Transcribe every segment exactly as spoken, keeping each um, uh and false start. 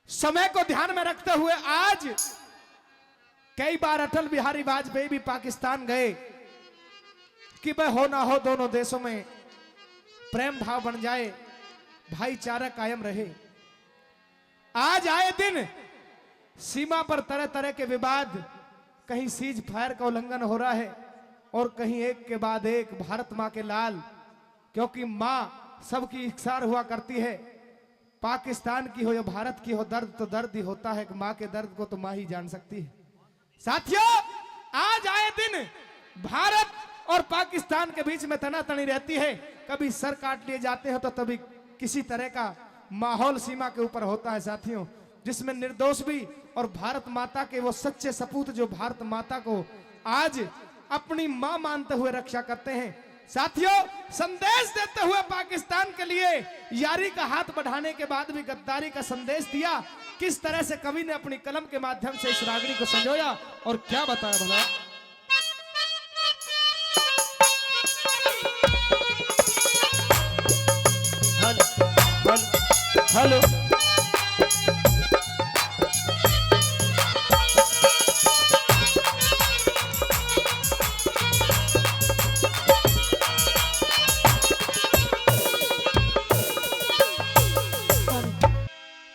समय को ध्यान में रखते हुए आज कई बार अटल बिहारी वाजपेयी भी पाकिस्तान गए कि वह हो ना हो, दोनों देशों में प्रेम भाव बन जाए, भाईचारा कायम रहे। आज आए दिन सीमा पर तरह तरह के विवाद, कहीं सीज फायर का उल्लंघन हो रहा है और कहीं एक के बाद एक भारत माँ के लाल, क्योंकि माँ सबकी इकसार हुआ करती है। पाकिस्तान की हो या भारत की हो, दर्द तो दर्द ही होता है। एक माँ के दर्द को तो माँ ही जान सकती है। साथियों, आज आए दिन भारत और पाकिस्तान के बीच में तनातनी रहती है। कभी सर काट लिए जाते हैं तो तभी किसी तरह का माहौल सीमा के ऊपर होता है साथियों, जिसमें निर्दोष भी और भारत माता के वो सच्चे सपूत जो भारत माता को आज अपनी मां मानते हुए रक्षा करते हैं। साथियों, संदेश देते हुए पाकिस्तान के लिए यारी का हाथ बढ़ाने के बाद भी गद्दारी का संदेश दिया। किस तरह से कवि ने अपनी कलम के माध्यम से इस रागनी को संजोया और क्या बताया भला। Hello, hello, hello.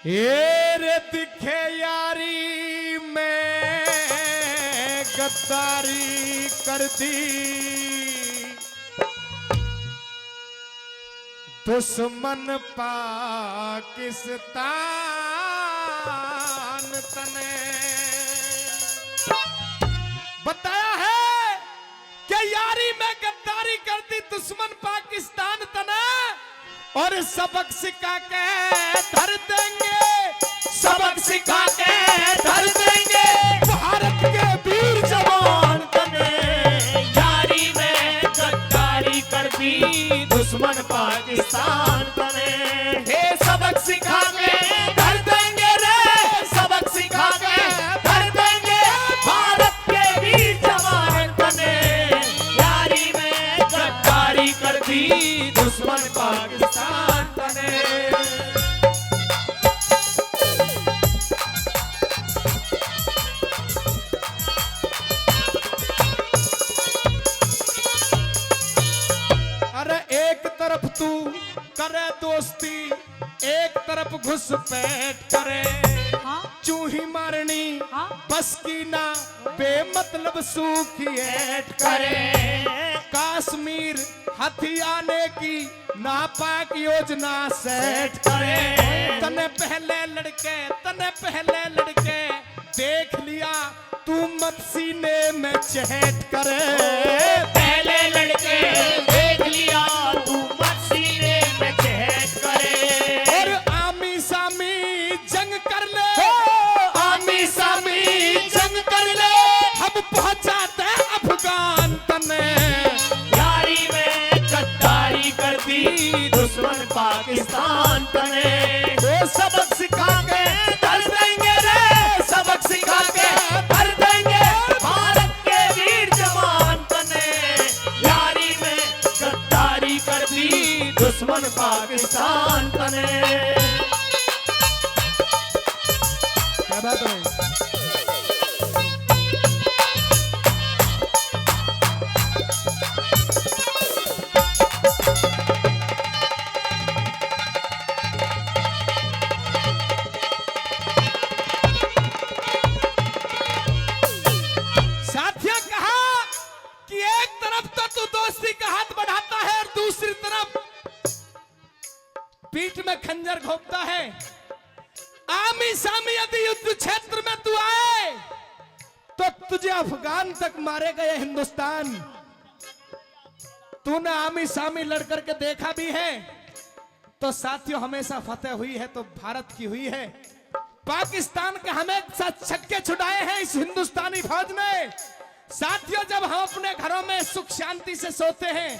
ए रे दिखे यारी में गद्दारी कर दी, दुश्मन पाकिस्तान तने बताया है कि यारी में गद्दारी कर दी दुश्मन पाकिस्तान तने, और सबक सिखा के धर देंगे, सबक सिखा के धर देंगे भारत के वीर जवान तने। यारी में गद्दारी कर दी दुश्मन पाकिस्तान तने। हे सबक सिखा के धर देंगे रे, सबक सिखा के धर देंगे भारत के वीर जवान तने। यारी में गद्दारी कर दी दुश्मन पाकिस्तान तने। अरे एक तरफ तू करे दोस्ती, एक तरफ घुसपैठ करे। हाँ। चूही मारनी हाँ। बस की ना, बेमतलब सूखी ऐठ करे। कश्मीर हथियाने की नापाक योजना सेट करे। तने पहले लड़के, तने पहले लड़के देख लिया, तू मत सीने में चहट करे। पहले लड़के देख लिया, तू मत सीने में चहट करे। और आमी सामी जंग कर ले, आमी सामी जंग कर ले, हम पहुंचाते अफगान तने। यारी में गद्दारी कर दी दुश्मन पाकिस्तान तने। वो सबक सिखा के धर देंगे रे, सबक सिखा के धर देंगे भारत के वीर जवान तने। यारी में गद्दारी कर दी दुश्मन पाकिस्तान तने। क्या बात है? साथियों, कहा कि एक तरफ तो तू दोस्ती का हाथ बढ़ाता है और दूसरी तरफ पीठ में खंजर घोंपता है। आमी सामी यदि युद्ध क्षेत्र में तू आए तो तुझे अफगान तक मारेगा ये हिंदुस्तान। तूने आमी सामी लड़ करके देखा भी है तो साथियों, हमेशा फतेह हुई है तो भारत की हुई है। पाकिस्तान के हमेशा छक्के छुड़ाए हैं इस हिंदुस्तानी फौज ने। साथियों, जब हम अपने घरों में सुख शांति से सोते हैं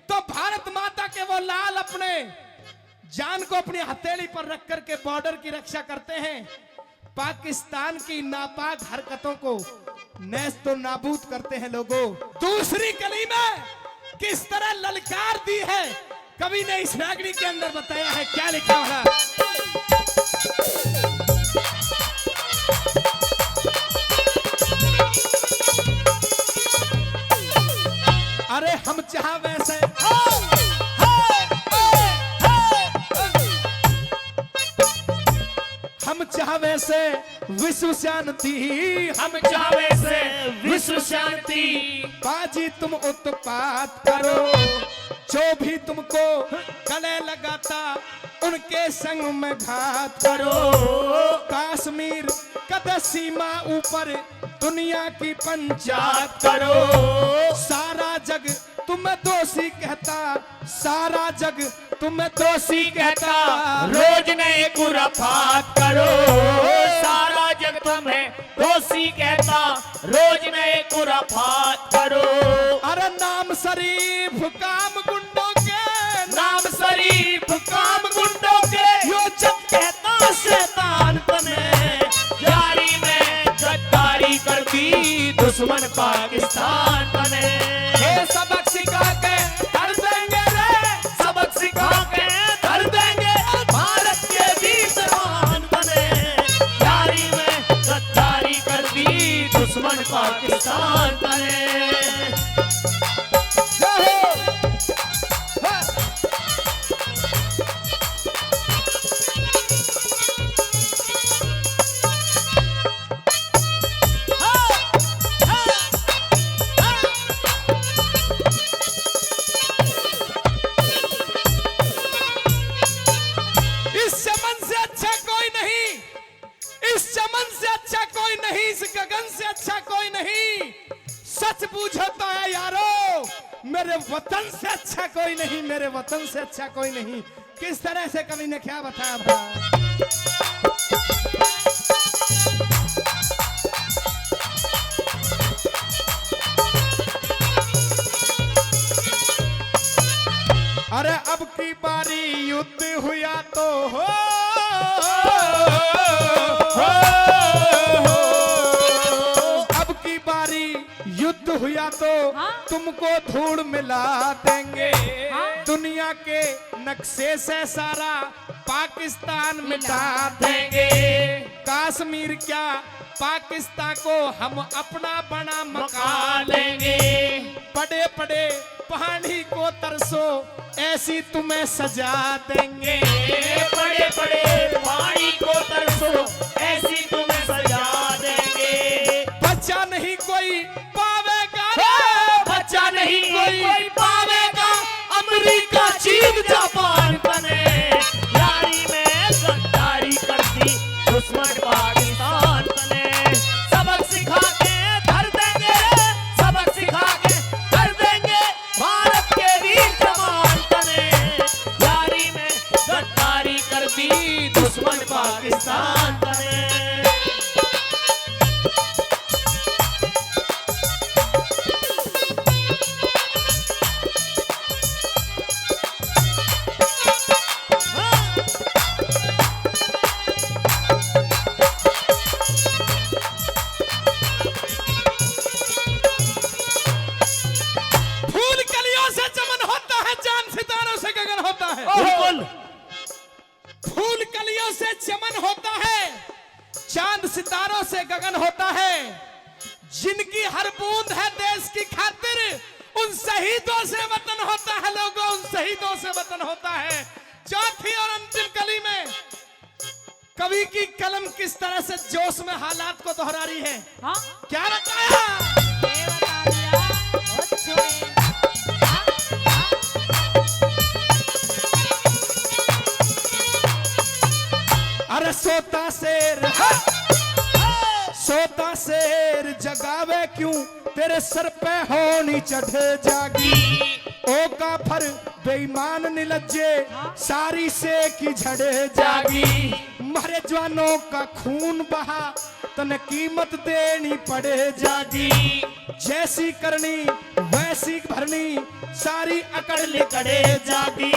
तो भारत माता के वो लाल अपने जान को अपनी हथेली पर रख करके बॉर्डर की रक्षा करते हैं। पाकिस्तान की नापाक हरकतों को नेस्तो नाबूद करते हैं लोगों। दूसरी कली में किस तरह ललकार दी है कवि ने, इस रागनी के अंदर बताया है। क्या लिखा है? हम चाहवे से विश्व शांति, हम चाहवे से विश्व शांति। बाजी तुम उत्पात करो, जो भी तुमको गले लगाता उनके संग में घात करो। कश्मीर कद सीमा ऊपर दुनिया की पंचायत करो। सारा जग तुम्हें दोषी कहता, सारा जग तुम्हें दोषी कहता, रोज नए खुराफात करो। सारा जग तुम्हें दोषी कहता, रोज नए खुराफात करो। अरे नाम शरीफ काम गुंडों के, नाम शरीफ काम गुंडों के, यो जब कहता शैतान तने, यारी में गद्दारी कर दी दुश्मन पाकिस्तान तने। ये सबक सिखा के धर देंगे रे, सबक सिखा के धर देंगे भारत के वीर जवान तने। यारी में गद्दारी कर दी दुश्मन पाकिस्तान तने। जय हो। हाँ। इस चमन से अच्छा कोई नहीं, इस चमन से अच्छा कोई नहीं, इस गगन से अच्छा कोई नहीं। सच पूछो तो है यारो, मेरे वतन से अच्छा कोई नहीं, मेरे वतन से अच्छा कोई नहीं। किस तरह से कवि ने क्या बताया भला? अरे अब की बारी युद्ध हुआ तो हो, हो, हो, अब की बारी युद्ध हुआ तो हाँ? तुमको धूल मिला देंगे। हाँ? दुनिया के नक्शे से सारा पाकिस्तान मिटा देंगे। कश्मीर क्या, पाकिस्तान को हम अपना बना मका लेंगे। पड़े पड़े पानी को तरसो, ऐसी तुम्हें सजा देंगे। पड़े पड़े पानी को तरसो, ऐसी तुम्हें सजा देंगे। बचा नहीं कोई पावेगा रे, बचा नहीं कोई पावेगा। अमेरिका, चीन, जापान तने यारी में गद्दारी कर दी दुश्मन पाकिस्तान तने। सबक सिखा के धर देंगे रे, सबक सिखा के धर देंगे भारत के वीर जवान तने। यारी में गद्दारी कर दी दुश्मन पाकिस्तान तने। फूल कलियों से चमन होता है, चांद सितारों से गगन होता है। बिल्कुल। फूल कलियों से चमन होता है, चांद सितारों से गगन होता है। जिनकी हर बूंद है देश की खातिर, उन शहीदों से वतन होता है लोगों, उन शहीदों से वतन होता है। चौथी और अंतिम कली में कवि की कलम किस तरह से जोश में हालात को दोहरा रही है। हाँ? क्या बताया? ये बता दिया। ओ छोरे। हाँ? हाँ? अरे सोता शेर, हाँ? सोता शेर जगावे क्यों, तेरे सर पे होनी चढ़े जागी। ओ काफर बेईमान निलज्जे, सारी से की झड़े जागी। मारे जवानों का खून बहा, तने कीमत देनी पड़े जागी। जैसी करनी वैसी भरनी, सारी अकड़ लिकड़े जागी।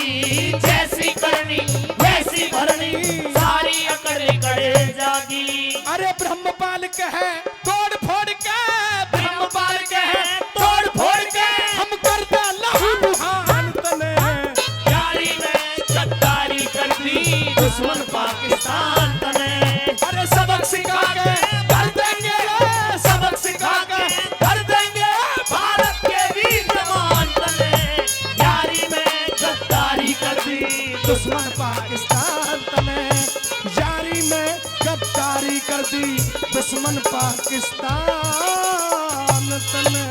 जैसी करनी वैसी भरनी, सारी अकड़ लिकड़े जागी। अरे ब्रह्मपाल कहे तोड़ फोड़ के, ब्रह्मपाल कहे तोड़ फोड़ के, हम करते लहू लुहान तने। यारी में गद्दारी कर दी दुश्मन पाकिस्तान तने। अरे सबक सिखा के भर देंगे रे, सबक सिखा के भर देंगे भारत के वीर जवान तने। यारी में गद्दारी कर दी दुश्मन पाकिस्तान तने। यारी में गद्दारी मिट्टी दुश्मन पाकिस्तान तने।